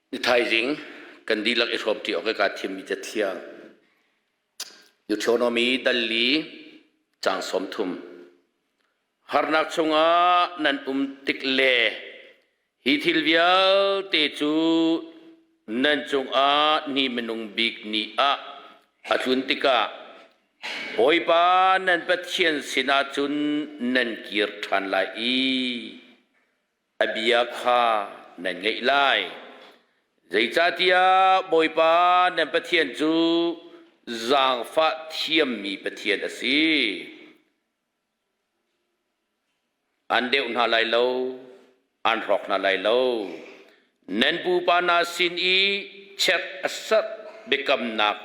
Nithaizing kan dihlak i hrawmṭi awk i kaa thimmi cathiang Deuteronomy dal li caang 30. Harnak chungah nan um tik le hi thil vialte cu nan cungah ni minung bik ni ah a tlun tikah Bawipa nan Pathian sinah cun nan kir ṭhan lai i a bia kha nan ngaih lai. Zeicahtiah Bawipa nan Pathian cu zaangfah thiammi Pathian a si. An deuh hna lai lo, an hrawk hna lai lo. Nan pupa hna sin i chek a serh biakamnak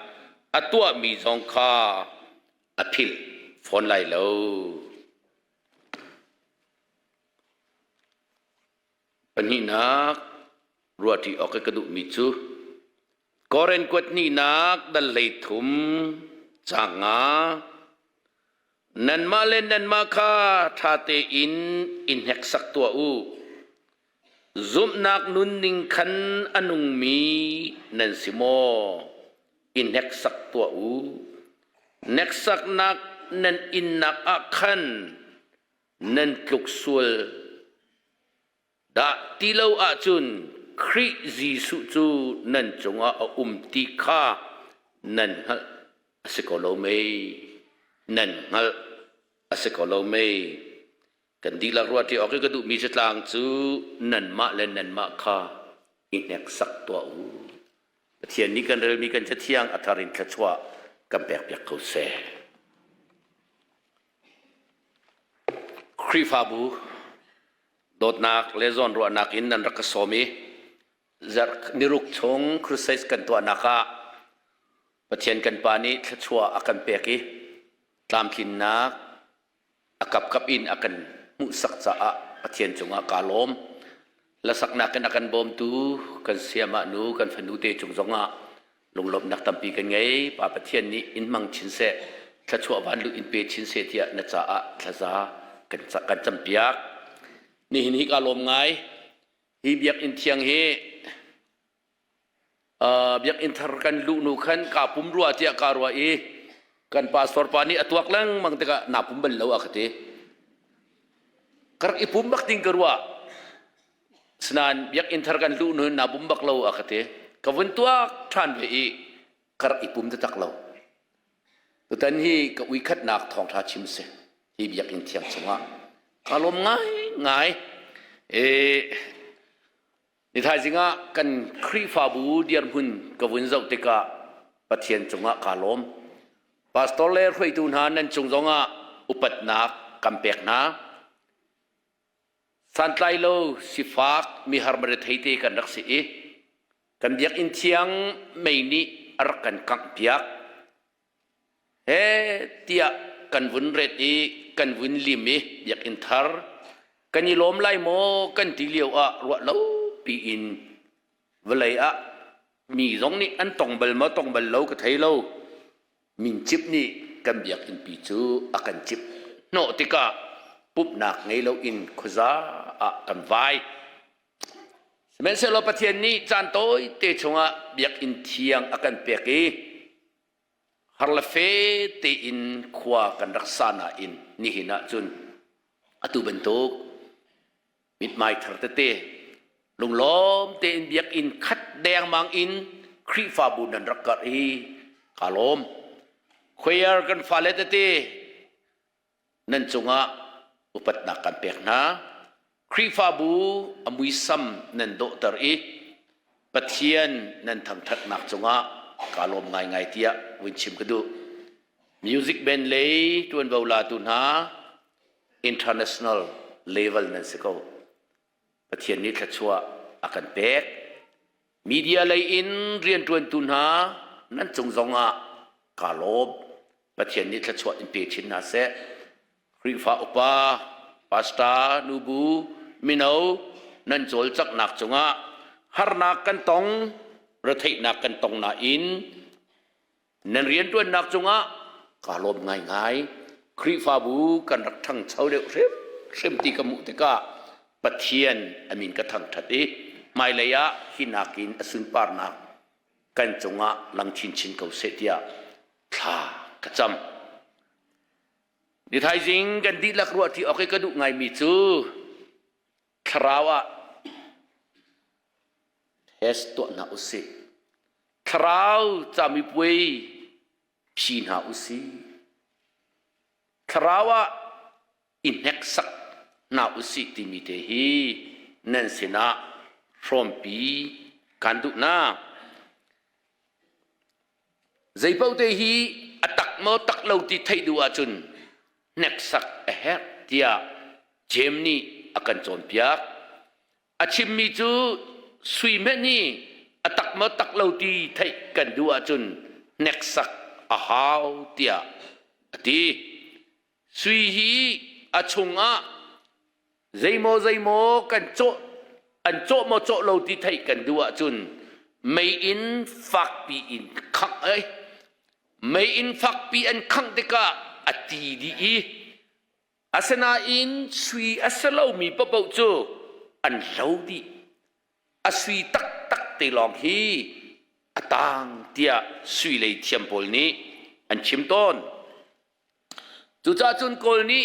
a tuahmi zong kha a philh fawn lai lo. Pahnihnak ruahṭi awk i ka duhmi cu Korin kuat hnihnak dal 13 caang nga nanmah le nanmah kha ṭha tein i hneksak tuah u. Zumhnak nunning khan a nungmi nan si maw? I hneksak tuah u. Hneksaknak nan innak ah khan nan tluk sual dah ti lo ahcun Khrih Jesuh cu nan cungah a um ti kha nan hngalh a si ko lo mei? Nan hngalh a si ko lo mei? Kan dihlak ruahṭi awk i ka duhmi catlang cu nanmah le nanmah kha i hneksak tuah u. Pathian nih kan relmi kan cathiang a thar in thluachuah kan pekpiak ko seh. Khrihfabu dawtnak le zawnruahnak in nan rak ka sawm i zarh niruk chung crusade kan tuahnak ah Pathian kan Pa nih thluachuah a kan pek i tlamtlinnak a kapkap in a kan hmuhsak caah Pathian cungah kaa lawm. Hlasaknak in a kan bawmtu kan sayamah nu kan fanu te cung zongah lunglawmhnak tampi kan ngei. Pa Pathian nih in hmang chin seh, thluachuah vanluh in pe chin seh tiah na caah thlaza kan, kan campiak. Nihin hi kaa lawm ngai. Hi biakinn thiang hi uh, biakinn thar kan luh nu khan kaa pum rua tiah kaa ruah i kan pastor pa nih a tuak lengmang tikah naa pum bal lo a ka ti. Ka rak i pum bak ding ka ruah. Sinain biakinn thar kan luh nu naa pum bak lo a ka ti. Ka vun tuak ṭhan ve i ka rak i pum taktak lo. Tutan hi ka uikhatnak thawngṭha chim si. Hi biakinn thiang chungah kaa lawm ngaingai. E, Nithaizing ah kan Khrihfabu dirhmun ka vun zoh tikah Pathian cungah kaa lawm. Pastor le hruaitu hna nan cung zongah upatnak kan pek hna. Santlai lo sifak mihar marethei te kan rak si i kan biakinn thiang mei nih a rak kan kangh piak. He tiah kan vun ret i kan vun lim i biakinn thar kan i lawm lai maw kan ti lio ah ruah lo piin vawlei ah mi zong nih an tong bal maw tong bal lo ka thei lo mincip nih kan biakinn pi cu a kan cip hnawh tikah pumhnak ngei loin khuaza ah kan vai. Sihmanhsehlaw Pathian nih caan tawite chungah biakinn thiang a kan pek i har le fe tein khua kan rak sa nain nihin ah cun atu bantuk mithmai thar tete lunglawm tein biakinn khat dengmang in Khrihfabu nan rak karh i kaa lawm. Choir kan fale tete nan cungah upatnak kan pek hna. Khrihfabu a muisam nan dawhter i Pathian nan thangṭhatnak cungah kaa lawm ngaingai tiah vun chim ka duh. Music band lei ṭuanvo latu hna international level nan si ko. Pathian nih thluachuah a kan pek. Media lei in rianṭuantu hna nan cung zongah kaa lawm. Pathian nih thluachuah in pe chin hna seh. Khrihfa upa, pastor, nubu, mino nan cawlcanghnak cungah harnak kan tong, retheihnak kan tong nain nan rianṭuannak cungah kaa lawm ngaingai. Khrihfabu kan rak ṭhangcho deuh hrimhrim ti ka hmuh tikah Pathian a min ka thangṭhat i Hmailei ah hi nakin a sunparnak kan cungah lang chinchin ko seh tiah thla ka cam. Ni thaizing kan dihlak ruahṭi awk i ka duh ngaimi cu thlarau ah test tuah hna usih. Thlarau camipuai phi hna usih. Thlarau ah i hneksak hna usih timi te hi nan sinah hrawmpi kan duh na. Zeipaoh te hi a tak maw tak lo ti theih duh ahcun hneksak a herh tiah Jeim nih a kan cawnpiak. A chimmi cu sui hmenh hi a tak maw tak lo ti theih kan duh ahcun hneksak a hau tiah a ti. Sui hi a chungah zeimaw zeimaw kan cawh an cawh maw cawh lo ti theih kan duh ahcun mei in fakpi in khangh ai. Mei in fakpi an khangh tikah a ti dih i asinain sui a si lomi paohpaoh cu an hlo dih. A sui taktak te lawng hi a taang tiah sui lei thiam pawl nih an chim tawn. Cucaah cun Kawl nih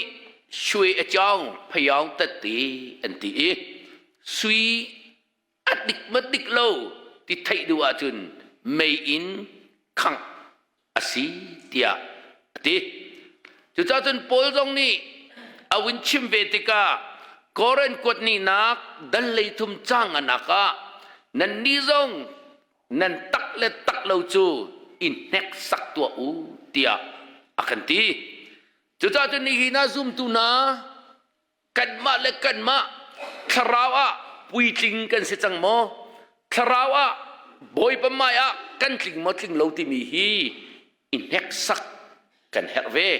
sui a caung phayaung tette an ti i sui a dik ma dik lo ti theih duh ahcun mei in khangh a si tiah a ti. Cucaah cun Paul zong nih a vun chim ve tikah Korin kuat nihnak dal leithum cang anak ah nannih zong nan tak le tak lo cu i hneksak tuah u tiah a kan ti. Cucaah cun nihin ah zumtu hna kanmah le kanmah thlarau ah puitling kan si cang maw? Thlarau ah Bawipa hmai ah kan tling maw tling lo timi hi i hneksak kan herh ve.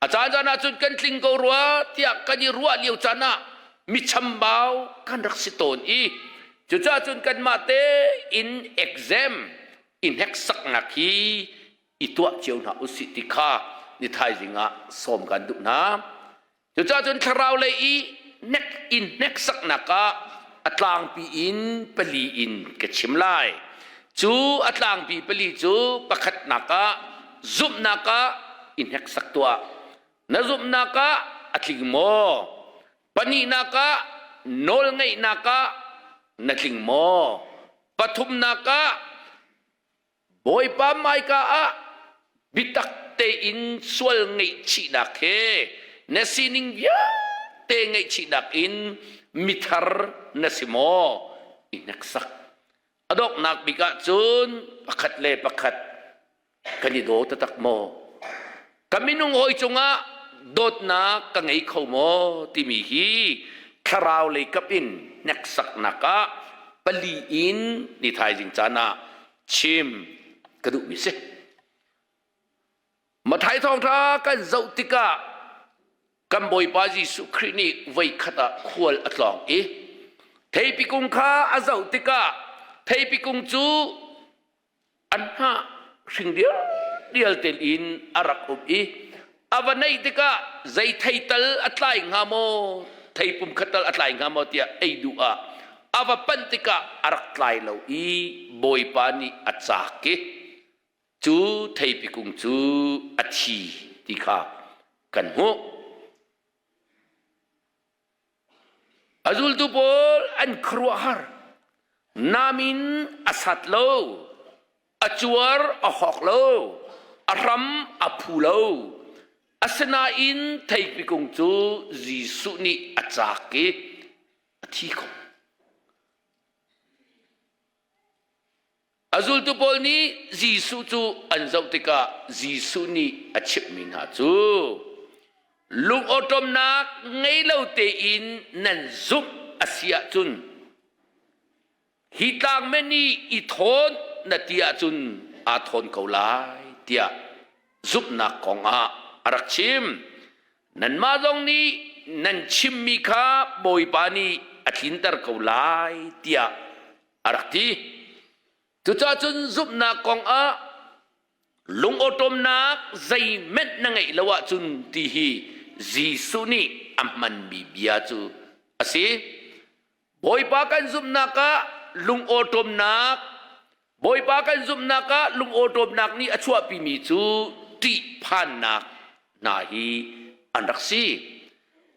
A caan caan ahcun kan tling ko rua tiah kan i ruah lio caan ah mi chambau kan rak si tawn i cucaah cun kanmah tein exam i hneksaknak hi i tuah cio hna usih ti kha ni thaizing ah sawm kan duh hna. Cucaah cun thlarau lei i nek in hneksaknak ah a tlangpi in pali in ka chim lai. Cu a tlangpi pali cu pakhatnak ah zumhnak ah i hneksak tuah. Na zumhnak ah a tling maw? Pahnihnak ah nawlngeihnak ah na tling maw? Pathumnak ah Bawipa hmaika ah biatak tein sual ngaihchihnak he na sining vialte ngaihchihnak in mithar na si maw? I hneksak. A donghnak bik ah cun pakhat le pakhat kan i daw taktak maw? Ka minung hawi cungah dawtnak ka ngei kho maw timi hi thlarau lei kap in hneksaknak ah pali in ni thaizing caan ah chim ka duhmi si. Mathai thawngṭha kan zoh tikah kan Bawipa Jesuh Khrih nih voikhat ah khual a tlawng i theipi kung kha a zoh tikah theipi kung cu an hnah hring dial tel in a rak um i a va neih tikah zei thei tal a tlai hnga maw thei pum khat tal a tlai hnga maw tiah ei duh ah a va panh tikah a rak tlai lo i Bawipa nih a caak i cu theipi kung cu a thi ti kha kan hmuh. A zultu pawl an khuaruahhar. Nam in a sat lo, a cuar a hawk lo, a hram a phu lo. Asinain theipi kung cu Jesuh nih a caak i a thi ko. A zultu pawl nih Jesuh cu an zoh tikah Jesuh nih a chimhmi hna cu lungawṭawmnak ngei lo tein nan zumh a si ahcun hi tlang men i i thawn na ti ahcun aa thawn ko lai tiah zumhnak kong ah a rak chim. Nanmah zong nih nan chimmi kha Bawipa nih a tlinter ko lai tiah a rak ti. Cucaah cun zumhnak kong ah lungawṭawmnak zeihmanh na ngeih lo ahcun ti hi Jesuh nih a hmanmi bia cu a si. Bawipa kan zumhnak ah lungawṭawmnak Bawipa kan zumhnak ah lungawṭawmnak nih a chuahpimi cu ṭihphannak hna hi an rak si.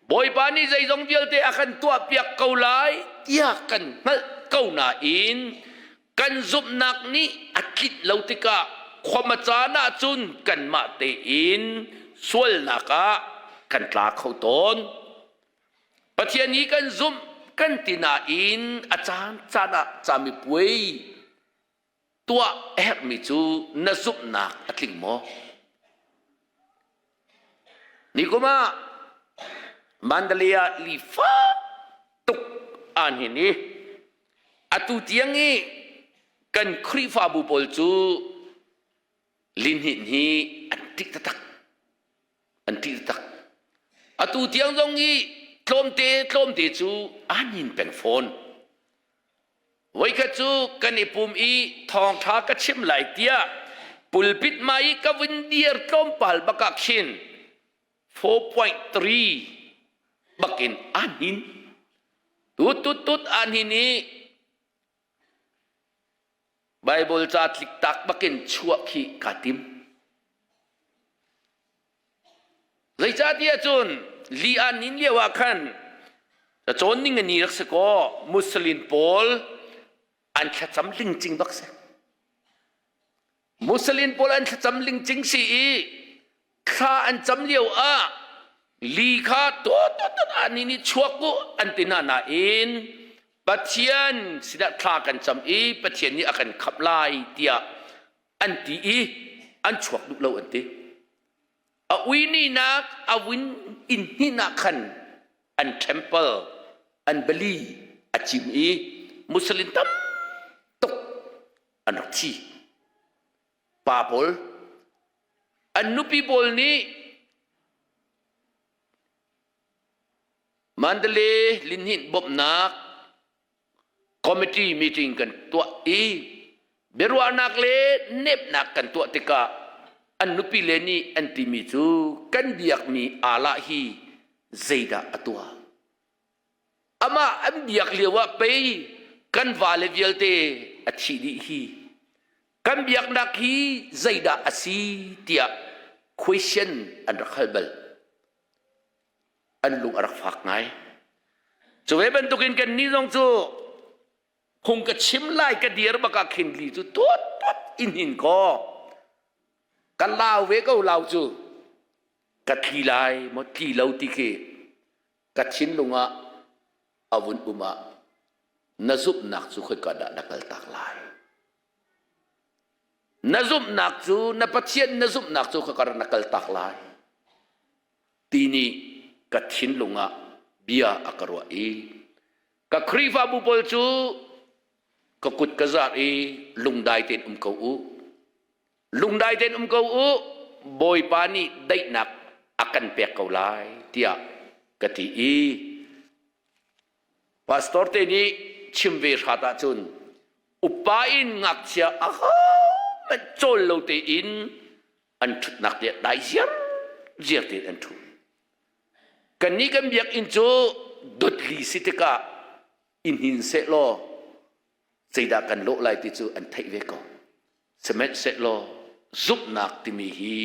Bawipa nih zeizong vialte a kan tuahpiak ko lai tiah kan hngalh ko nain kan zumhnak nih a tlinh lo tikah khuama caan ahcun kanmah tein sualnak ah kan tla kho tawn. Pathian hi kan zumh kan ti nain a caan caan ah camipuai tuah a herhmi cu na zumhnak a tling maw? Nikum ah Mandalay ah li fak tuk aan hin i atu tiang i kan Khrihfabu pawl cu lihninh hi an ṭih taktak. An ṭih taktak. Atu tiang zong i tlawmte tlawmte cu aan hin peng fawn. Voikhat cu kan i pum i thawngṭha ka chim lai tiah pulpit hmai i ka vun dir tlawmpal bak ah khin 4.3 bakin aa hnin. Tut tut tut aa hnin i Baibal ca tliktak bakin chuah khi kaa tim. Zeicahtiah cun li an nin lio ah khan cacawn ning a ni rak si kaw Muslim pawl an thlacam lingcing bak si. Muslim pawl an thlacam lingcing si i thla an cam lio ah li kha tut tut tut ah ni nih chuak u an ti hna nain Pathian sinah thla kan cam i Pathian nih a kan khamh lai tiah an ti i an chuak duh lo an ti. A uininak a win inn hnin ah khan an temple an bali a cim i Muslim tam tuk an rak thi. Pa pawl an nupi pawl nih Mandalay linhinh bawmhnak committee meeting kan tuah i biaruahnak le nepnak kan tuah tikah an nupi le nih an timi cu kan biakmi Allah hi zeidah a tuah? Amah an biak lio ah pei kan vale vialte a thih dih hi. Kan biaknak hi zeidah a si tiah question an rak hal bal. An lung a rak fak ngai. Cu ve bantukin kan nih zong cu phung ka chim lai ka dir bak ah khin li cu tuat tuat in hin kaw ka lau ve ko lau cu ka tli lai maw tli lo ti khi ka thinlung ah a vun um ah na zumhnak cu khoika dah na kaltak lai na zumhnak cu na Pathian na zumhnak cu khoika dah na kaltak lai ti nih ka thinlung ah bia a ka ruah i ka Khrihfabu pawl cu ka kut ka zar i lungdai tein um ko u lungdai tein um ko u Bawipa nih daihnak a kan pek ko lai tiah ka ti i pastor te nih chim ve hrat ahcun upa in ngakchia ahohmanh cawl lo tein an ṭhutnak te dai ziar ziar tein an ṭhu kannih kan biakinn cu dotli si tikah i hnin seh law zeidah kan lawh lai ti cu an theih ve ko sihmanhsehlaw zumhnak timi hi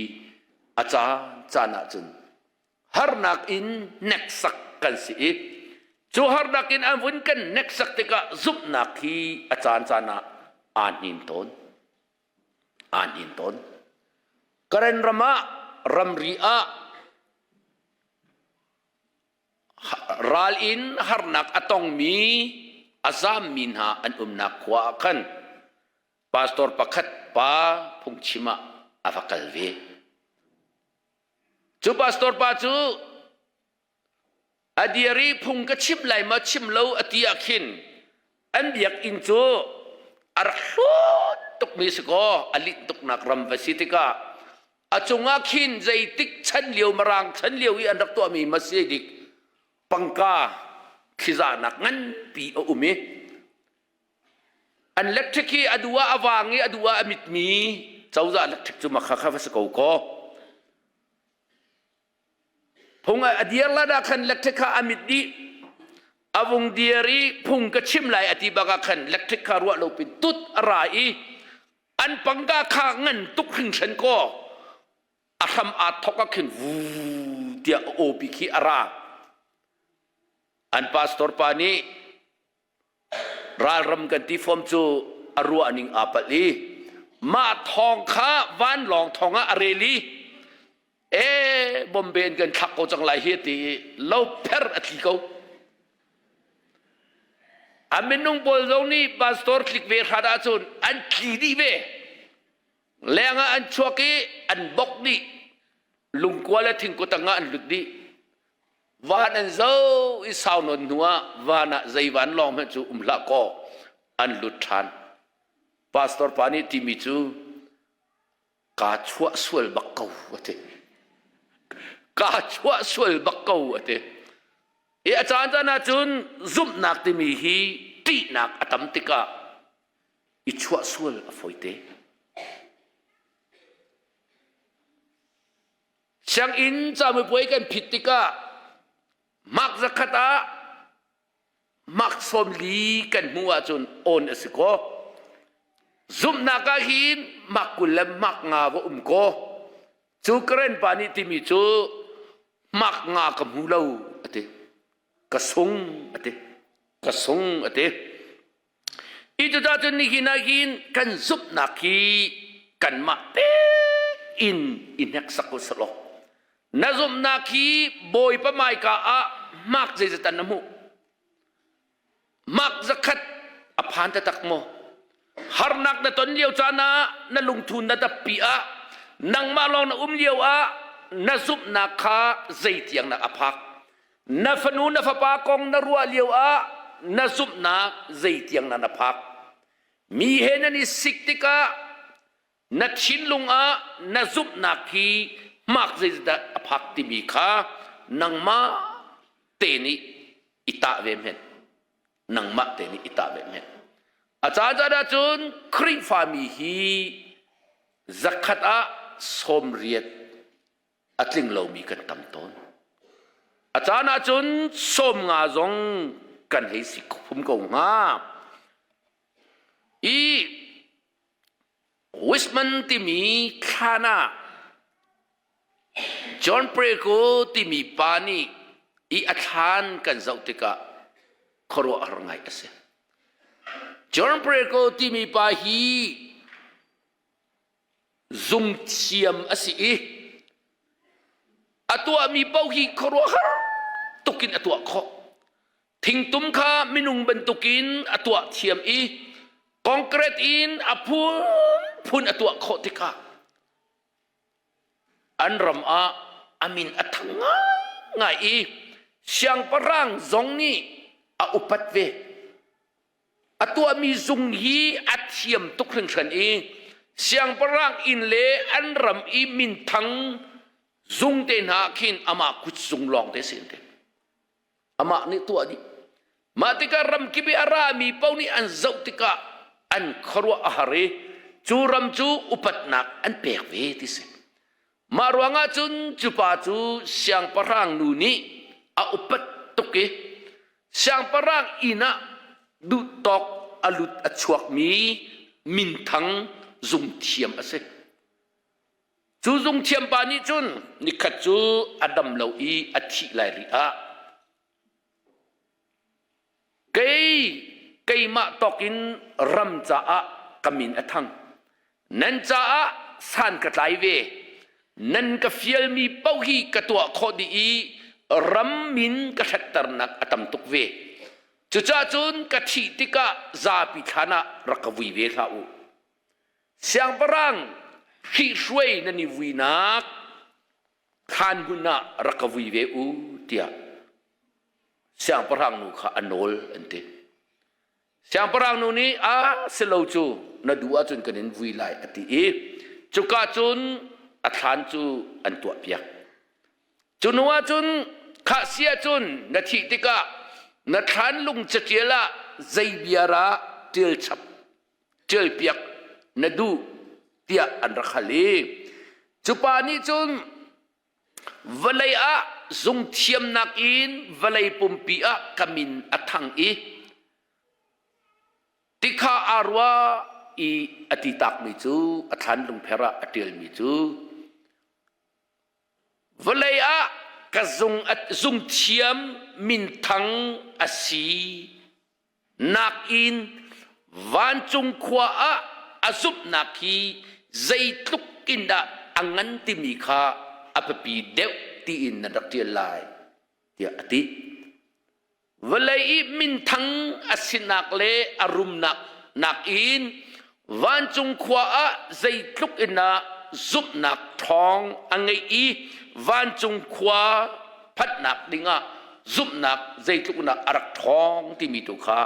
a caan caan ahcun harnak in hneksak kan si i cu harnak in an vun kan hneksak tikah zumhnak hi a caan caan ah aa hnin tawn aa hnin tawn Karen ram ah ramri ah Ral in harnak a tongmi a zammi hna an umnak khua ah khan pastor pakhat pa phungchim ah a va kal ve. Cu pastor pa cu a dir i phung ka chim lai ma chim lo a ti ah khin an biakinn cu a rak hlawt tukmi si kaw a linh tuknak ram va si tikah a cungah khin zeitik chan lio marang chan lio i an rak tuahmi masjid pangka thlizahnak nganpi a um i an electric hi a duh ah a vang i a duh ah a mitmi cozah electric cu makha kha va si ko kaw phung a dir lan ah khan electric kha a mit dih. A vung dir i phung ka chim lai a ti bak ah khan electric kha ruah lo pin tut a ra i an pangka kha ngan tuk hringhran kaw a hram aa thok ah khin vuu tiah a awpi khi a ra. An pastor pa nih ralram kan ti fom cu a ruah ning aa palh i mah thawng kha vanlawng thawng ah a rel i e bombe in kan thlak ko cang lai hi ti i lo pher a tli ko. A minung pawl zong nih pastor tlik ve hrat ahcun an tli dih ve. Leng ah an chuak i an bok dih. Lungkua le thingkutang ah an lut dih. Van an zo i sau nawn hnu ah van ah zei van lawng hmanh cu um hlah kaw an lut ṭhan. Pastor pa nih timi cu kaa chuah sual bak ko a ti. Kaa chuah sual bak ko a ti. I a caan caan ahcun zumhnak timi hi ṭihnak a tam tikah i chuah sual a fawite. Sianginn camipuai kan phit tikah mark zakhat ah mark 40 kan hmuh ahcun on a si ko. Zumhnak ah hin mark 20 le mark nga va um ko. Cu Karen pa nih timi cu mark nga ka hmu lo a ti. Ka sung a ti. Ka sung a ti. Hi cucaah cun nihin ah hin kan zumhnak hi kanmah tein i hneksak u sih law na zumhnak hi Bawipa hmaika ah hmak zeizat an na hmuh? Mak zakhat a phan taktak maw? Harnak na ton lio caan ah na lungthu na dappi ah nangmah lawng na um lio ah na zumhnak kha zeitiang nak a phak? Na fanu na fapa kong na ruah lio ah na zumhnak zeitiang na na phak? Mi he nan i sik tikah na thinlung ah na zumhnak hi hmak zeizatdah a phak timi kha nangmah te nih i tah ve hmet. Nangmah te nih i tah ve hmet. A caan caan ahcun Khrihfami hi zakhat ah 80 a tling lomi kan tam tawn. A caan ahcun 50 zong kan hei si khum ko hnga. I Wisman timi thlan ah John Preko timi pa nih i a thlan kan zoh tikah khuaruahhar ngai a si. John Preko timi pa hi zungthiam a si i a tuahmi paoh hi khuaruahhar tukin a tuah khawh. Thingtum kha minung bantukin a tuah thiam i concrete in a phunphun a tuah khawh tikah an ram ah a min a thang ngaingai i siangpahrang zong nih a upat ve. A tuahmi zung hi a thiam tuk hringhran i siangpahrang inn le an ram i minthang zung te hna khin amah kut zung lawng te si an ti. Amah nih tuah dih. Mah tikah ramkip i a rami paoh nih an zoh tikah an khuaruah a har i cu ram cu upatnak an pek ve ti si. Mah ruangah cun cu pa cu siangpahrang nu nih a upat tuk i siangpahrang inn ah duhtawk a lut a chuakmi minthang zungthiam a si. Cu zungthiam pa nih cun nikhat cu a dam lo i a thih lai ri ah Kei keimah tawk in ram caah ka min a thang. Nan caah san ka tlai ve. Nan ka fialmi paoh hi ka tuah khawh dih i ram min ka ṭhatternak a tam tuk ve. Cucaah cun ka thih tikah zapi thlan ah rak ka vui ve hlah u. Siangpahrang hrihhruai nan i vuinak thlan hmun ah rak ka vui ve u tiah siangpahrang nu kha a nawl an ti. Siangpahrang nu nih a si lo cu na duh ahcun kan in vui lai a ti i cuka cun a thlan cu an tuahpiak. Cu hnu ahcun khah si ahcun na thih tikah na thlan lung catial ah zei bia dah ṭial chap ṭialpiak na duh tiah an rak hal i cu pa nih cun Vawlei ah zungthiamnak in vawlei pumpi ah ka min a thang i tikha aa ruah i a ti takmi cu a thlan lungpher ah a ṭialmi cu vawlei ah ka zung zungthiam minthang a si nakin vancung khua ah a zumhnak hi zeitluk in dah a ngan timi kha a biapi deuh tiin nan rak ṭial lai tiah a ti. Vawlei i minthang a sinak le a rumnak nakin vancung khua ah zeitluk in dah zumhnak ṭhawng a ngeih i vancung khua phanhnak dingah zumhnak zeitluk in dah a rak ṭhawng timi tu kha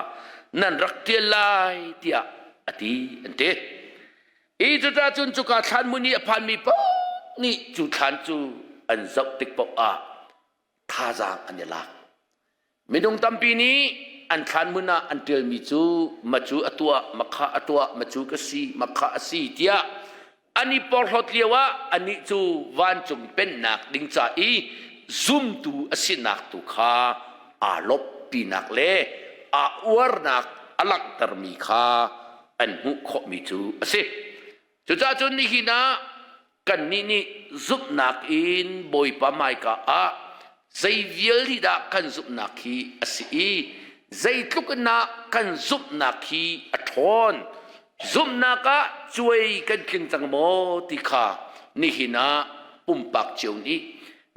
nan rak ṭial lai tiah a ti an ti. Hi cucaah cun cuka thlanhmun i a phanmi paoh nih cu thlan cu an zoh tik paoh ah thazaang an i lak. Minung tampi nih an thlanhmun ah an ṭialmi cu macu a tuah, makha a tuah, macu ka si, makha a si tiah an i porhlawt lio ah anih cu vancung pennak ding ca i zumtu a sinak tu kha aa lawmhpinak le aa uarnak a langhtermi kha an hmuh khawhmi cu a si. Cucaah cun nihin ah kannih nih zumhnak in Bawipa hmaika ah zei vial hi dah kan zumhnak hi a si i zeitluk in dah kan zumhnak hi a ṭhawn zumhnak ah cuai kan tling cang maw ti kha nihin ah pumpak cio nih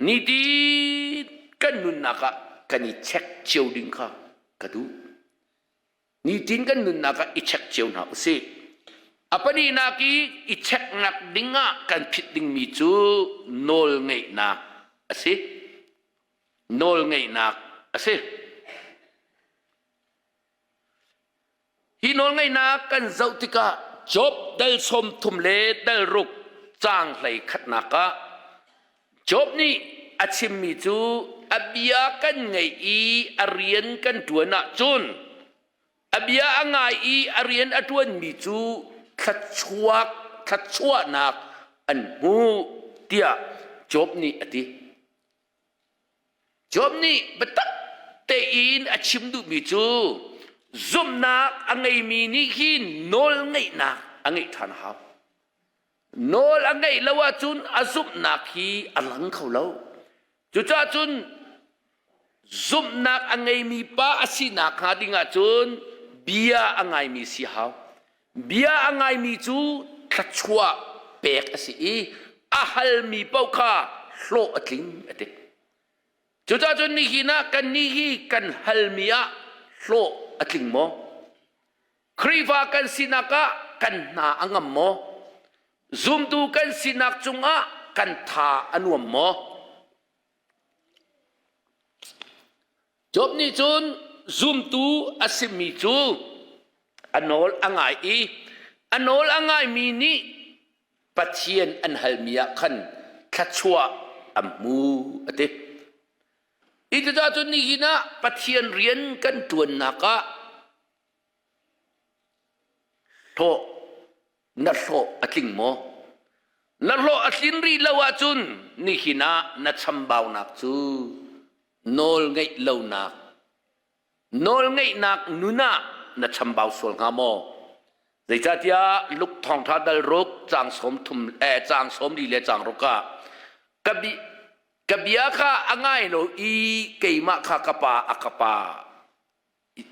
nitin kan nunnak ah kan i check cio ding kha ka duh. Nitin kan nunnak ah i check cio hna usih. A pahnihnak i i checknak ding ah kan phit dingmi cu nawlngeihnak a si. Nawlngeihnak a si. Hi nawlngeihnak kan zoh tikah Job dal 30 le dal ruk caang hlei khatnak ah Job nih a chimmi cu a bia kan ngaih i a rian kan ṭuan ahcun a bia a ngai i a rian a ṭuanmi cu thluachuak thluachuahnak an hmu tiah Job nih a ti. Job nih biatak tein a chim duhmi cu zumhnak a ngeimi nih hin nawlngeihnak a ngeih ṭhan a hau. Nawl a ngeih lo ahcun a zumhnak hi a lang kho lo. Cucaah cun zumhnak a ngeimi pa a sinak hnga ding ahcun bia a ngaimi si hau. Bia a ngaimi cu thluachuah pek a si i a halmi paoh kha hlawh a tling a ti. Cucaah cun nihin ah kannih hi kan halmi ah hlawh a tling maw? Khrihfa kan sinak ah kan hna a ngam maw? Zumtu kan sinak cungah kan tha a nuam maw? Job nih cun zumtu a simi cu a nawl a ngai i a nawl a ngaimi nih Pathian an halmi ah khan thluachuah an hmu a ti. Hi cucaah cun nihin ah Pathian rian kan ṭuannak ah Hlawh na hlawh a tling maw? Na hlawh a tlin rih lo ahcun nihin ah na chambaunak cu nawlngeih lonak nawlngeihnak nun ah na chambau sual hnga maw? Zeicahtiah Luke thawngṭha dal ruk caang sawm thum eh caang sawm li le caang ruk ah ka bi ka bia kha a ngai lo i keimah kha ka pa a ka pa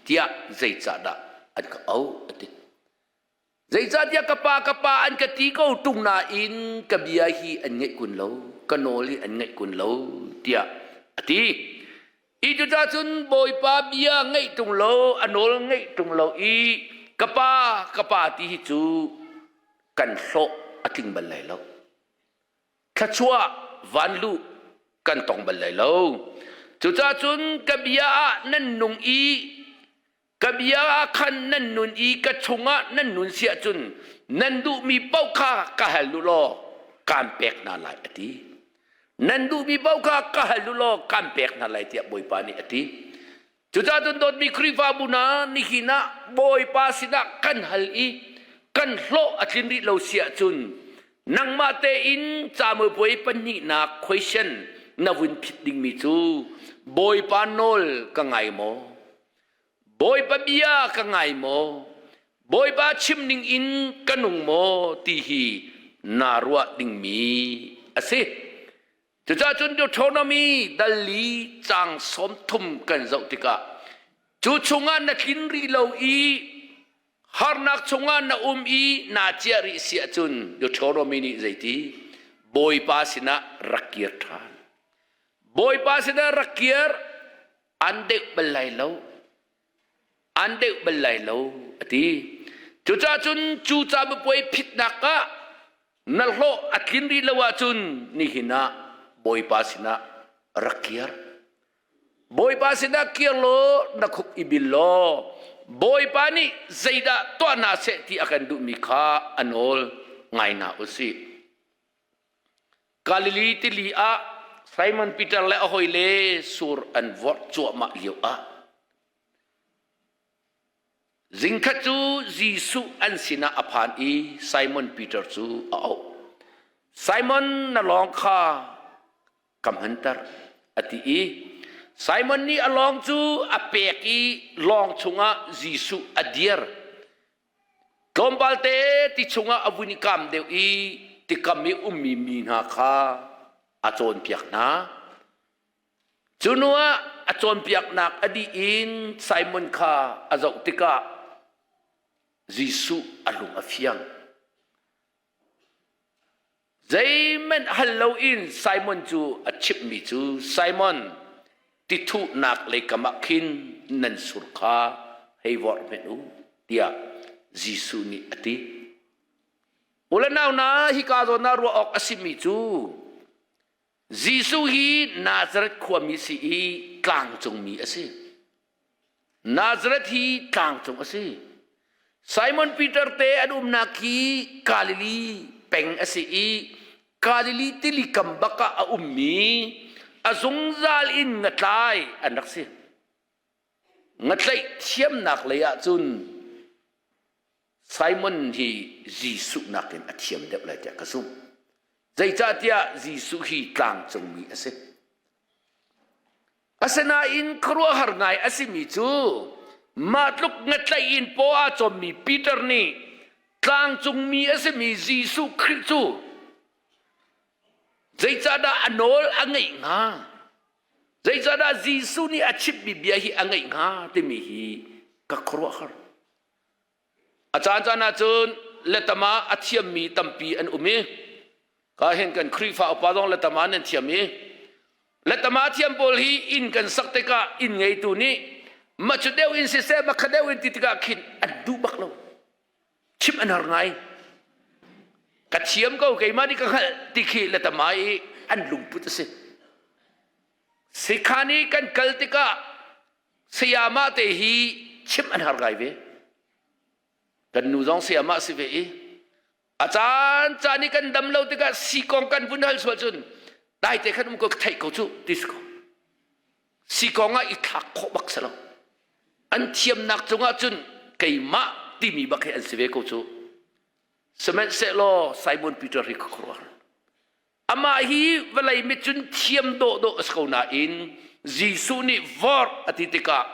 tiah zeicahdah an ka auh a ti. Zeicahtiah ka pa ka pa an ka ti ko ṭung nain ka bia hi an ngaih kun lo, ka nawl hi an ngaih kun lo tiah a ti. Hi cucaah cun Bawipa bia ngaih ṭung lo, a nawl ngaih ṭung lo i ka pa ka pa ti hi cu kan hlawh a tling bal lai lo. Thluachuah vanluh kan tong bal lai lo. Cucaah cun ka bia ah nan nung i ka bia ah khan nan nun i ka chungah nan nun si ahcun nan duhmi paoh kha ka hal u law kaan pek hna lai a ti. Nan duhmi paoh kha ka hal u law kaan pek hna lai tiah Bawipa nih a ti. Cucaah cun dawtmi Khrihfabu hna nihin ah Bawipa sinah kan hal i kan hlawh a tlin rih lo si ahcun nangmah tein camuipuai pahnihnak question. na vun phit dingmi cu Bawipa nawl ka ngai maw? Bawipa bia ka ngai maw? Bawipa chim ning in ka nung maw ti hi naa ruah dingmi a si. Cucaah cun Deuteronomy dal li caang 30 kan zoh tikah cu chungah na tlin rih lo i harnak chungah na um i naa ciah rih si ahcun Deuteronomy nih zeiti Bawipa sinah rak kir ṭhan. Bawipa sinah rak kir an deuh bal lai lo. An deuh bal lai lo a ti. Cucaah cun cu cabupuai phitnak ah na hlawh a tlin rih lo ahcun nihin ah Bawipa sinah rak kir. Bawipa sinah kir law na khuk i bil law Bawipa nih zeidah tuah hna seh ti a kan duhmi kha a nawl ngai hna u sih. Galilee tili ah Simon Peter le a hawile sur an vorh cuahmah lio ah zingkhat cu Jesuh an sinah a phan i Simon Peter cu a auh. Simon na lawng kha ka hmanter a ti i Simon nih a lawng cu a pek i lawng chungah Jesuh a dir. Tlawmpal te ti chungah a vun i kam deuh i tikam i ummi mi hna kha a cawnpiak hna. Cu hnu ah a cawnpiaknak a dih in Simon kha a zoh tikah Jesuh a lung a fiang. Zeihmanh hal loin Simon cu a chimhmi cu Simon tithuhnak leikam ah khin nan sur kha hei vorh hmenh u tiah Jesuh nih a ti. U le nau hna hika zawn ah ruah awk a simi cu Jesuh hi Nazareth khuami si i tlangcungmi a si. Nazareth hi tlangcung a si. Simon Peter te an umnak hi Galilee peng a si i Galilee tili kam bak ah a ummi a zungzal in ngatlai an rak si. Ngatlaih thiamnak lei ahcun Simon hi Jesuh nakin a thiam deuh lai tiah ka zumh. Zeicahtiah Jesuh hi tlangcungmi a si. Asinain khuaruahhar ngai a simi cu mah tluk ngatlaih in paw aa cawmmi Peter nih tlangcungmi a simi Jesuh Khrih cu zeicahdah a nawl a ngeih hnga? Zeicahdah Jesuh nih a chimmi bia hi a ngeih hnga timi hi ka khuaruahhar. A caan caan ahcun letama a thiammi tampi an um i ka hin kan Khrihfa upa zong letama nan thiam i letama thiam pawl hi inn kan sak tikah inn ngeitu nih mah cu deuh in siseh mah kha deuh in ti tikah khin an duh bak lo. Chimh an har ngai. Ka thiam ko keimah nih ka hngalh ti khi letama i an lungput a si. Sikhan i kan kal tikah Sayamah te hi chimh an har ngai ve. Kan nu zong sayamah si ve i a caan caan i kan dam lo tikah si kong kan vun hal sual cun dai te khan um ko theih ko cu ti si ko. Si kong ah i thlak khawh bak si lo. An thiamnak cungah cun keimah timi bak hi an si ve ko cu. Sihmanhsehlaw Simon Peter hi ka khuaruah. Amah hi vawlei mit cun thiam dawhdawh a si ko nain Jesuh nih vorh a ti tikah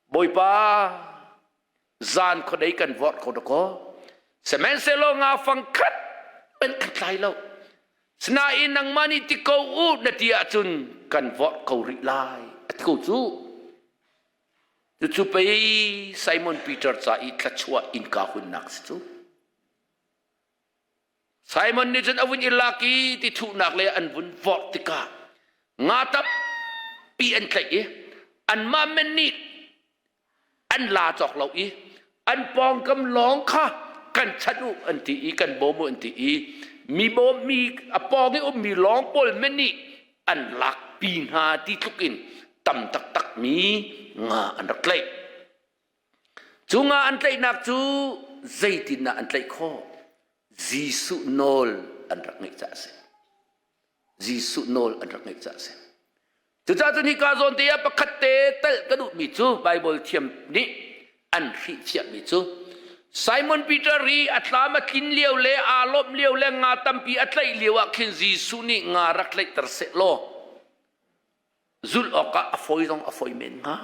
Bawipa zan khuadei kan vorh ko dakaw sihmanhsehlaw nga fang khat hmanh kan tlai lo sinain nangmah nih ti ko u na ti ahcun kan vorh ko rih lai a ti ko cu cucu pei Simon Peter ca i thluachuah innka hunnak si cu Simon nih cun a vun i lak i ti thuhnak le an vun vorh tikah nga tampi an tlaih i anmah men nih an la cawk lo i an pawngkam lawng kha kan chanh u an ti i kan bawm u an ti i mi bawm mi a pawng i ummi lawng pawl men nih an lakpi hna ti tluk in tam taktak mi nga an rak tlaih. Cu nga an tlaihnak cu zeitindah an tlaih khawh? Jesuh nawl an rak ngeih caah a si. Jesuh nawl an rak ngeih caah a si. Cucaah cun hika zawn te ah pakhat te telh ka duhmi cu Baibal thiam nih an hrihfiahmi cu. Simon Peter i a tlam a tlin lio le aa lawmh lio le nga tampi a tlaih lio ah khin Jesuh nih nga rak tlaihter seh law zulh awkah a fawi zong a fawi men hnga.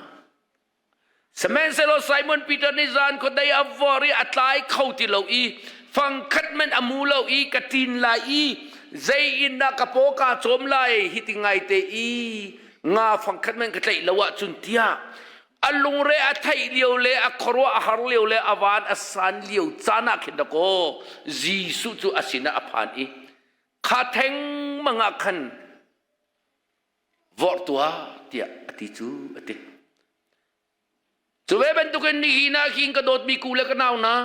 Sihmanhsehlaw Simon Peter nih zan khuadei a vor i a tlai kho ti lo i fangkhat men a mu lo i ka ṭin lai i zei in dah ka paw kaa cawm lai hi ti ngaite i nga fangkhat men ka tlaih lo ahcun tiah a lungre a theih lio le a khuaruah a har lio le a van a san lio caan ah khin dakaw Jesuh cu a sinah a phan i kha thengmang ah khan vorh tuah tiah a ti cu a ti. Cu ve bantukin nihin ah hin ka dawtmi ku le ka nau hna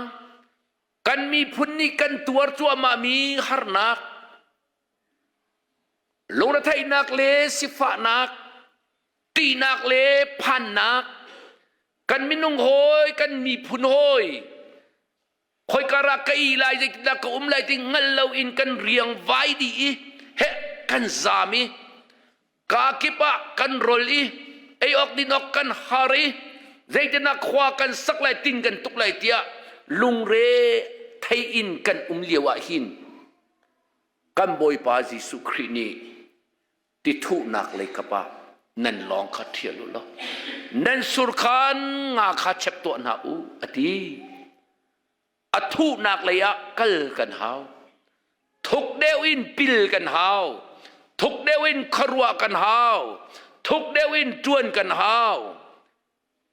kan miphun nih kan tuar cuahmahmi harnak lungretheihnak le sifahnak ṭihnak le phannak kan minung hawi kan miphun hawi khoika ah ka i lai zeitindah ka um lai ti hngal loin kan riang vai dih i heh kan zaam i kaa kip ah kan rol i ei awk din awk kan har i zeitindah khua kan sak lai tin kan tuk lai tiah lungre thei in kan um lio ah hin kan Bawipa Jesuh Khrih nih tithuhnak lei kap ah nan lawng kha ṭhial u law nan surkhan nga kha chep tuah hna u a ti. A thuhnak lei ah kal kan hau. Thuk deuh in pil kan hau. Thuk deuh in khuaruah kan hau. Thuk deuh in ṭuan kan hau.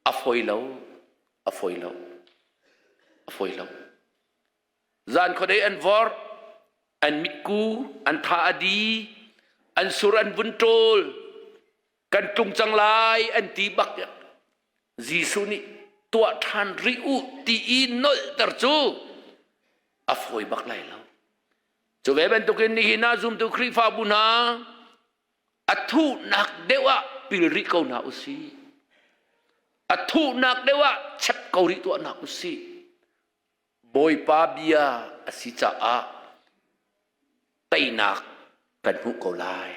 A fawi lo. A fawi lo. A fawi lo. Zan khuadei an vorh, an mitku, an tha a di, an sur an vun ṭawl, kan tlung cang lai an ti bak. Jesuh nih tuah ṭhan rih u ti i nolhter cu a fawi bak lai lo. Cu ve bantukin nihin ah zumtu Khrihfabu hna a thuhnak deuh ah pil rih ko hna usih. A thuhnak deuh ah chep ko rih tuah hna usih. Bawipa bia a si caah teinak kan hmuh ko lai.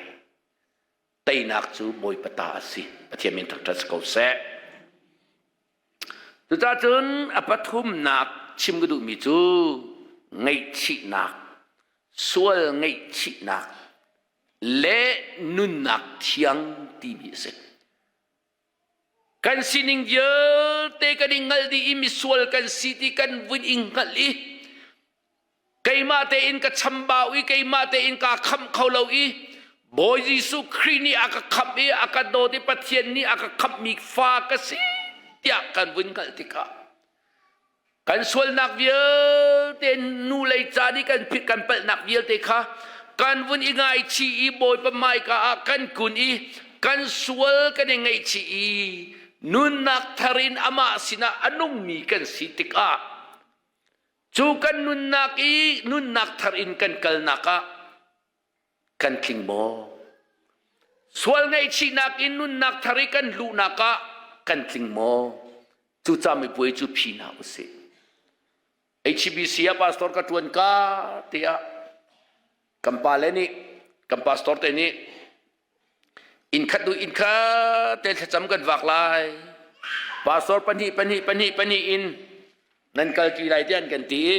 Teinak cu Bawipa ta a si. Pathian min thangṭhat si ko seh. Cucaah cun a pathumnak chim ka duhmi cu ngaihchihnak, sual ngaihchihnak le nunnak thiang timi a si. Kan sining vialte kan i hngalh dih i misual kan si ti kan vun i hngalh i keimah tein ka chambau i keimah tein kaa khamh kho lo i Bawi Jesuh Khrih nih a ka khamh i a ka dawt i Pathian nih a ka khamhmi fa ka si tiah kan vun hngalh tikah Kan sualnak vialte nu lei ca nih kan phit kan palhnak vialte kha kan vun i ngaichih i Bawipa hmaika ah kan kun i kan sual kan i ngaihchih i nunnak thar in amah sinah a nungmi kan si tikah cu kan nunnak i nunnak thar in kan kalnak ah kan tling maw? Sual ngaihchihnak in nunnak thar i kan luhnak ah kan tling maw? Cu camipuai cu phi hna usih. HBC ah pastor ka ṭuan ka tiah kan pale nih kan pastor te nih inn khat du inn khat te thlacam kan vak lai pastor pahnih pahnih pahnih pahnih in nan kal ṭi lai tiah an kan ti i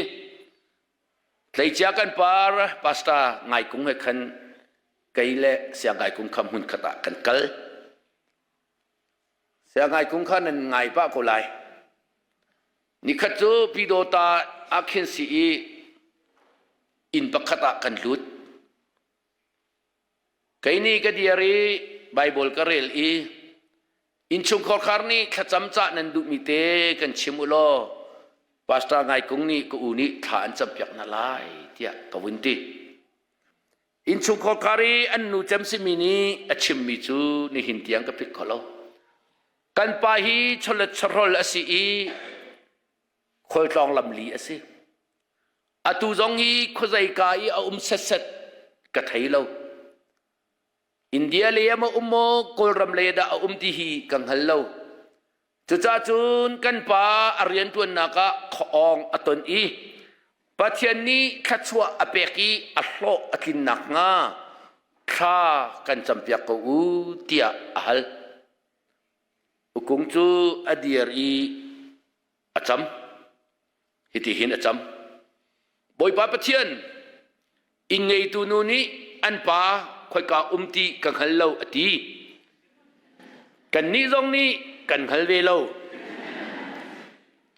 Tleicia kan par pastor Ngaikung he khan kei le Siang Ngaikung kha hmun khat ah kan kal. Siang Ngaikung kha nan ngai pah ko lai. Nikhat cu Pidawta ah khin si i inn pakhat ah kan lut. Kei nih ka dir i Bible ka rel i innchungkhar khar nih thlacam cah nan duhmi te kan chim u law Pastor Ngaikung nih ka u nih thla an campiak hna lai tiah ka vun ti. Innchungkhar khar i an nu cem simi nih a chimmi cu nihin tiang ka philh kho lo. Kan pa hi chawlet chawhrawl a si i khualtlawng lamli a si. Atu zong hi khuazeika i a um setset ka thei lo. India lei ah maw um maw Kawlram lei dah a um ti hi ka hngal lo. Cucaah cun kan pa a rianṭuannak ah khuaawng a ton i Pathian nih thluachuah a pek i a hlawh a tlin nakhnga thla kan campiak ko u tiah a hal. Ukung cu a dir i a cam. Hiti hin a cam. Bawipa Pathian, inn ngeitu nu nih an pa khoika um ti ka hngal lo a ti. Kannih zong nih kan hngal ve lo.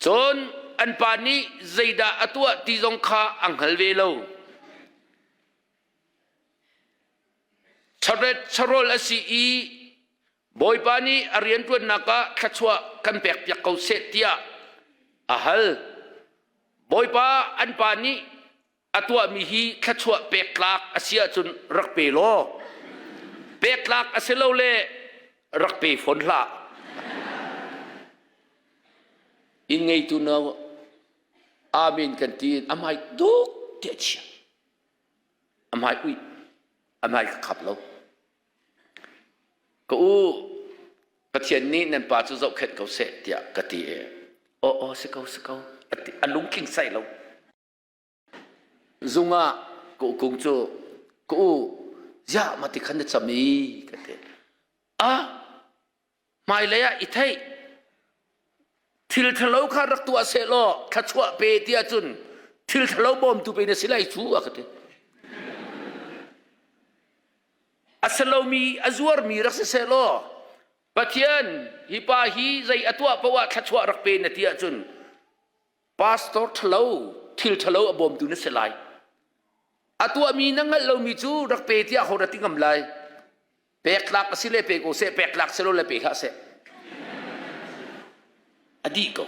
Cun an pa nih zeidah a tuah ti zong kha a hngal ve lo. Charet charol a si i Bawipa nih a rianṭuannak ah thluachuah kan pekpiak ko seh tiah a hal. Bawipa an pa nih a tuahmi hi thluachuah pek tlak a si ahcun rak pe law pek tlak a si lo le rak pe fawn hlah. Inn ngeitu no amen kan ti in a hmai duk tiah chia. A hmai ui a hmai ka khap lo. Ka u, Pathian nih nan pa cu zohkhenh ko seh tiah ka ti i aw aw si ko si ko a ti a lungtling sai lo. Zung ah ka ukung cu ka u ziah mah ti khan na cam i ka ti. Ah hmailei ah i theih thil ṭhalo kha rak tuah sehlaw thluachuah pe ti ahcun thil ṭhalo bawmtu pe na si lai cu a ka ti. A si lomi a zuarmi rak si sehlaw Pathian hi pa hi zei a tuah paoh ah thluachuah rak pe na ti ahcun pastor ṭhalo thil ṭhalo a bawmtu na si lai. A tuahmi na hngalh lomi cu rak pe tiah ho dah ti ngam lai. Pek tlak a si le pe ko seh, pek tlak si lo le pe hlah seh. A dih ko.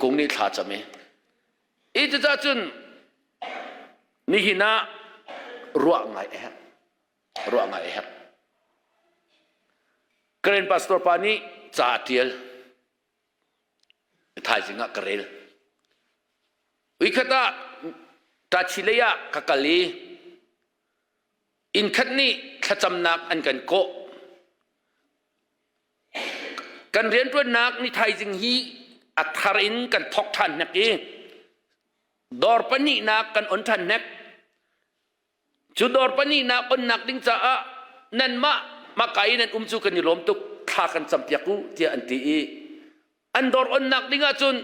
Kung nih thla cam i. I cucaah cun nihin ah ruah ngai a herh. Ruah ngai a herh. Karen pastor pa nih ca a ṭial. Thaizing ah ka rel. Uikhat ah Tachilei ah ka kal i Innkhat nih thlacamnak an kan kawh. Kan rianṭuannak ni thaizing hi a thar in kan thawk ṭhan hnek i dawr pahnihnak kan on ṭhan hnek. Cu dawr pahnihnak onnak ding caah nanmah maka i nan um cu kan i lawm tuk thla kan campiak u tiah an ti i an dawr onnak ding ahcun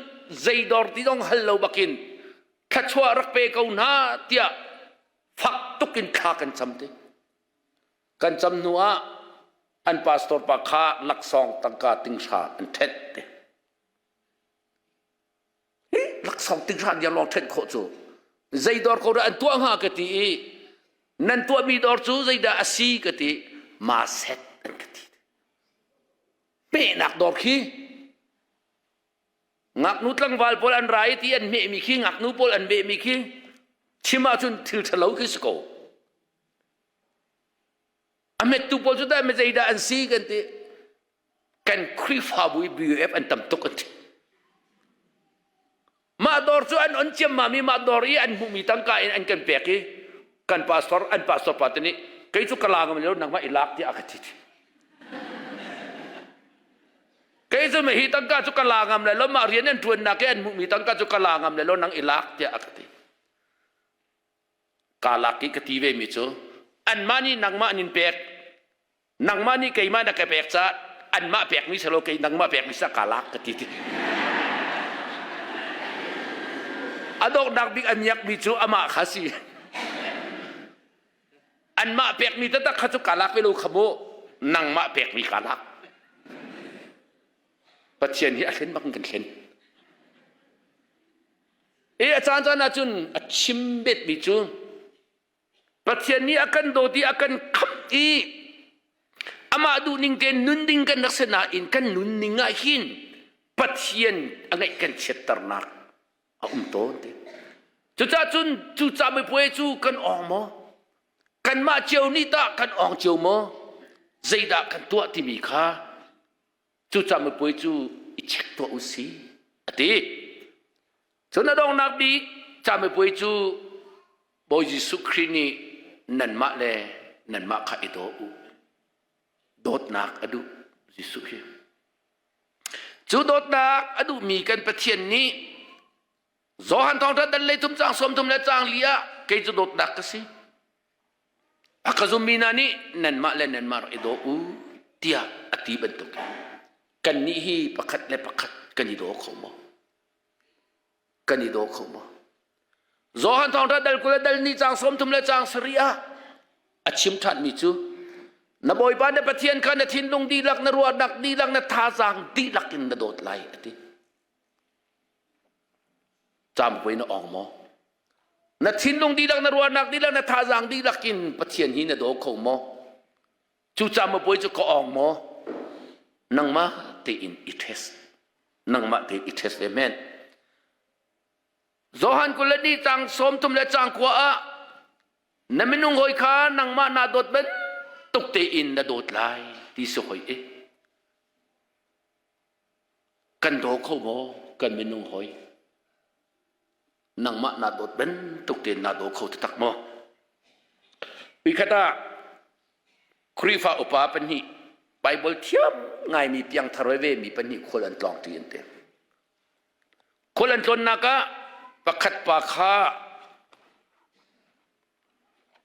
zei dawr ti zong hal lo bakin thluachuah rak pe ko hna tiah fak tuk in thla kan cam te. Kan cam hnu ah an pastor pa kha laksawng tangka tinghra an ṭhenh te. Hi laksawng tinghra diam lawng ṭhenh khawh cu zei dawr ko dah an tuah hnga ka ti i nan tuahmi dawr cu zeidah a si ka ti ma set an ka ti. Pehnak dawr khi Ngaknu tlangval pawl an ra i ti an hmehmi khi ngaknu pawl an vehmi khi chim ahcun thil ṭhalo khi si ko. A hmettu pawl cu dah zeidah an si kan ti. Kan Khrihfabu i BUF an tam tuk an ti. Mah dawr cu an on ciammam i mah dawr i an hmuhmi tangka in an kan pek i kan pastor an pastor pa te nih kei cu ka la ngam lo nangmah i lak tiah a ka ti. Kei cu hi tangka cu ka la ngam lai lo mah rian an ṭuannak i an hmuhmi tangka cu ka la ngam lai lo nang i lak tiah a ka ti. Kaa lak i ka ti ve mi cu anmah nih nangmah nin pek nangmah nih keimah na ka pek caah anmah pekmi selo kei nangmah pekmi sa kaa lak ka ti ti. A donghnak bik a miakmi cu amah kha si. Anmah pekmi taktak kha cu kaa lak ve lo kha mu nangmah pekmi kaa lak. Pathian hi a hlen bak in kan hlen. E a caan caan ahcun a chim betmi cu Pathian nih a kan dawt i a kan khamh i amah duhning tein nun ding kan rak si nain kan nunning ah hin Pathian a ngaih kan chiatternak a um tawn te. Cucaah cun cu camipuai cu kan awng maw? Kanmah cio nih tah kan awng cio maw? Zeidah kan tuah timi kha cu camipuai cu i check tuah u si a ti. Cun a donghnak bik camipuai cu Bawi Jesuh Khrih nih nanmah le nanmah kha i daw u. Dawtnak a duh Jesuh hi. Cu dawtnak a duhmi kan Pathian nih Johan thawngṭha dal lei thum caang 30 le caang li ah kei cu dawtnak ka si. A ka zummi hna nih nanmah le nanmah rak i daw u tiah a ti bantuk kannih hi pakhat le pakhat kan i daw kho maw? Kan i daw kho maw? Johan thawngṭha dal 20 le dal ni caang 30 le caang sarih ah a chim ṭhanmi cu na Bawipa na Pathian kha na thinlung dihlak, na ruahnak dihlak, na thazaang dihlak in na dawt lai a ti. Caampuai na awng maw? Na thinlung dihlak, na ruahnak dihlak, na thazaang dihlak in Pathian hi na daw kho maw? Cu caampuai cu ka awng maw? Nangmah tein i test. Nangmah tein i test ve men. Johan 22 cang 30 le cang kua ah na minung hawi kha nangmah naa dawt bantuk tein na dawt lai ti si hoi i kan daw kho maw kan minung hawi nangmah naa dawt bantuk tein naa daw kho taktak maw Uikhat ah Khrihfa upa pahnih Bible thiam ngaimi piangthar veve mi pahnih khual an tlawng ṭi an ti. Khual an tlawnnak ah pakhat pa kha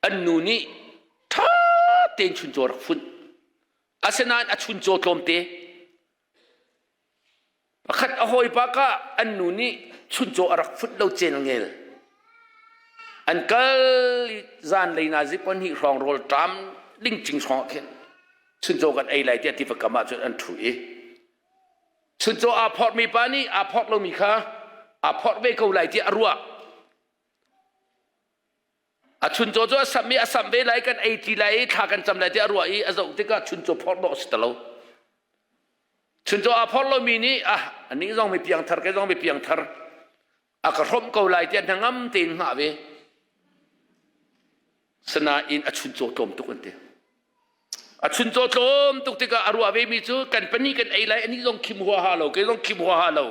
an nu nih ṭha tein chuncaw rak funh. Asinain a chuncaw tlawmte. Pakhat a hawipa ka an nu nih chuncaw a rak funh lo celngel. An kal i zanlei nazi pahnih hrawng rawl ṭam ding cing hrawng ah khin chuncaw kan ei lai tiah tiva kam ah cun an ṭhu i chuncaw aa phorhmi pa nih aa phorh lomi kha aa phorh ve ko lai tiah a ruah. A chuncaw cu a samh i a samh ve lai kan ei ti lai i thla kan cam lai tiah a ruah i a zoh tikah chuncaw phorh dawh a si ti lo. Chuncaw aa phorh lomi nih ah anih zong mi piangthar kei zong mi piangthar a ka hrawmh ko lai tiah hnangam tein hngah ve. Sinain a chuncaw tlawm tuk an ti. A chuncaw tlawm tuk tikah a ruah vemi cu kan pahnih kan ei lai anih zong khim huaha lo kei zong khim huaha lo.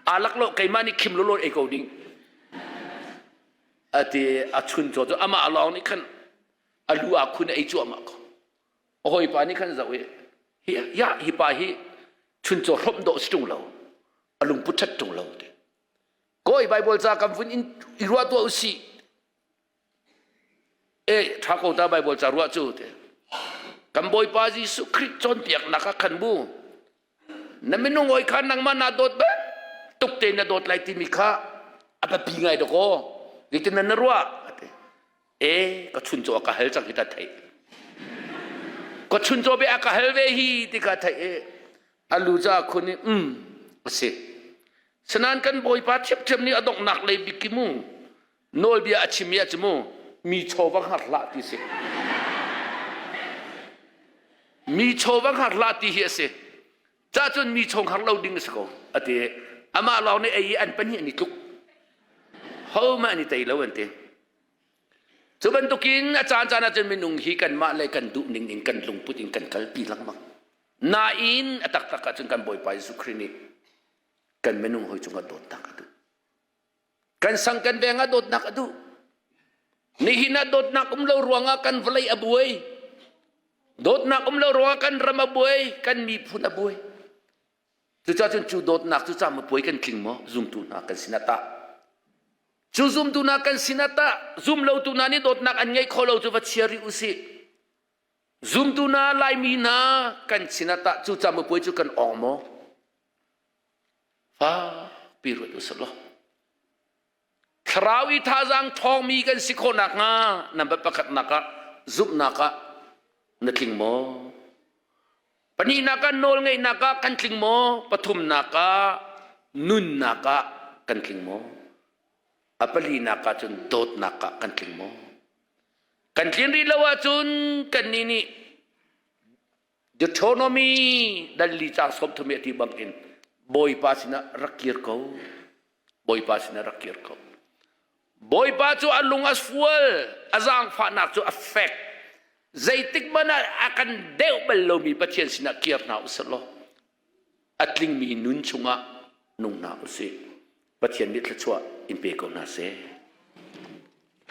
Aa laklawh keimah nih khim lawlaw ei ko ding. A ti a chuncaw cu amah lawng nih khan a lu aa khun ei cuahmah ko. A hawipa nih khan zoh i hi ya hi pa hi chuncaw hrawmh dawh si ṭung lo a lungput ṭhat ṭung lo ti. Kawi Bible ca kan vun in i ruah tuah usih. E ṭha ko ta Bible ca ruah cu ti. Kan Bawipa Jesuh Khrih cawnpiaknak ah khan bu na minung hawi kha nangmah naa dawt bantuk tein na dawt lai timi kha a biapi ngai dawkaw zeitin na ruah e ka chuncaw a ka hal cang hi ta theih ka chuncaw be a ka hal ve hi ti ka theih e a lu ca khun i um a si sanan kan bawipa thiamthiam nih a donghnak lei bik ki mu nawlbia a chim i a mu mi chaw va hngar hlah ti si mi chaw va hngar hlah ti hi a si cah cun mi chaw hngar lo ding a si ko a ti amah lawng nih ei i an pahnih an i tluk hohmah an i tei lo an ti cu bantukin a caan caan ah cun minung hi kanmah le kan duh ning in kan lungput in kan kalpi lengmang nain a taktak ah cun kan Bawipa Jesuh Khrih nih kan minung hawi cungah dawtnak a duh Kan sang kan veng ah dawtnak a duh. Nihin ah dawtnak um lo ruangah kan vawlei a buai. Dawtnak um lo ruangah kan ram a buai, kan miphun a buai. Cucaah cun cu dawtnak cu cam a puai kan tling maw? Zumtu hna kan sinah tah. Cu zumtu hna kan sinah tah zum lotu hna nih dawtnak an ngeih khawh lo cu va chia rih usih. Zumtu hna Laimi hna kan sinah tah cu cam a puai cu kan awng maw? Fakpi ruat usih law thlarau i thazaang ṭhawngmi kan si khawh nakhnga number pakhatnak ah zumhnak ah na tling maw? Pahnihnak ah nawlngeihnak ah kan tling maw? Pathumnak ah nunnak ah kan tling maw? A palinak ah cun dawtnak ah kan tling maw? Kan tlin rih lo ahcun kannih nih Deuteronomy dal li caang 30 i a ti bangin Bawipa sinah rak kir ko. Bawipa sinah rak kir ko. Bawipa cu a lung a fual, a zaangfahnak cu a fek. Zeitik hmanh ah a kan deuh bal lomi Pathian sinah kir hna usih law a tlingmi nun chungah nung hna usih. Pathian nih thluachuah in pe ko hna seh.